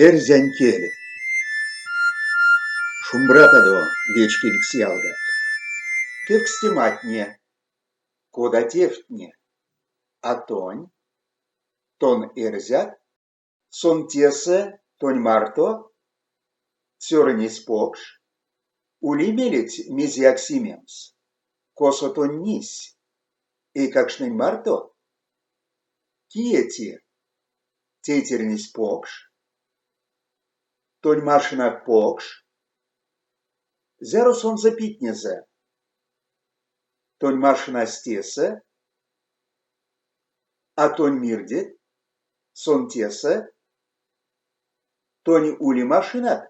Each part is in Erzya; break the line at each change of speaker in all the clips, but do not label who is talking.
Эрзянь кель. Шумбратадо, вечкевикс ялгат! Кевкстематне. Кода тевтне? А тонь? Тон эрзят? Сон тесэ, тонь марто? Цёрынесь покш? Ули мелеть мезеяк симемс? Косо тонь нись? Эйкакштнень марто? Кие те? Тейтернесь покш? Тонь машинат покш? Зяро сонзэ питнезэ? Тонь машинась тесэ? А тонь мирдеть? Сон тесэ? Тонь ули машинат?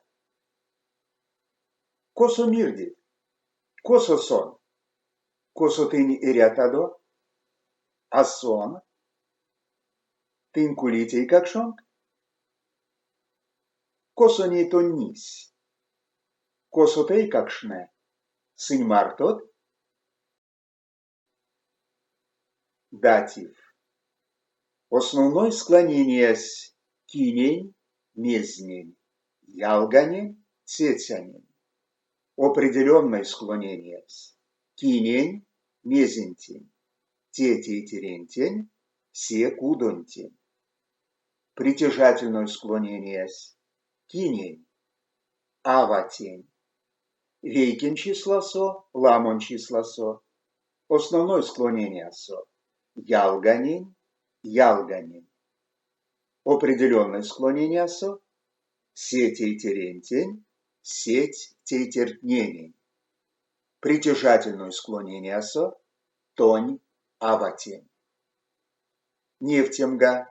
Косо мирдеть? Косо сон? Косо тынь эрятадо? А сон? Тынк улить эйкакшонк? Косо ней тонь нись? Косот эйкакштне? Сынь мартот? Датив. Основной склонениясь кинень, мезнень, ялганень, цецянень. Определенной склонениясь кинень, мезентень, те тейтерентень, се кудонтень. Притяжательной склонениясь кинень, аватень. Вейкень числасо, ламонь числасо. Основной склонениясо ялганень, ялганень. Определенной склонениясо се тейтерентень, сеть тейтертненень. Притяжательной склонениясо тонь аватень. Невтемга: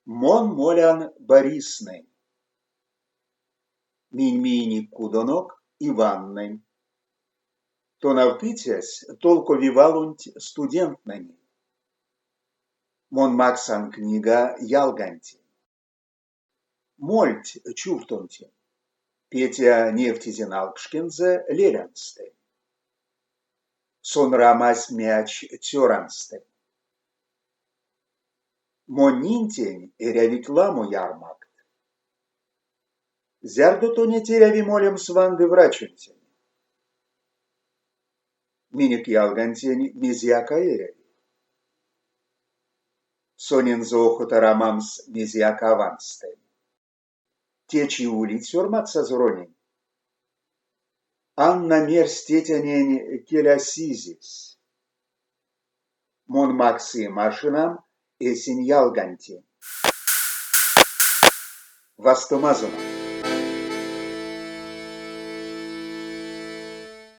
Мон молян Бориснэнь. Минь миинек кудонок Иваннэнь. Тонавтыцясь толкови валонть студенттнэнень. Мон максан книга ялгантень. Мольть чувтонтень. Петя невтизе налкшкензэ лелянстэнь. Сон рамась мяч цёранстэнь. Монь нинтень эрявить ламо ярмакт. Зярдо тонеть эряви молемс ванды врачонтень? Минек ялгантень мезеяк а эряви. Сонензэ охота рамамс мезеяк аванстэнь. Течи улить сёрмат сазоронень? Анна мерсь тетянень, келя сизесь. Мон максыя машинам эсень ялгантень. Вастомазонок!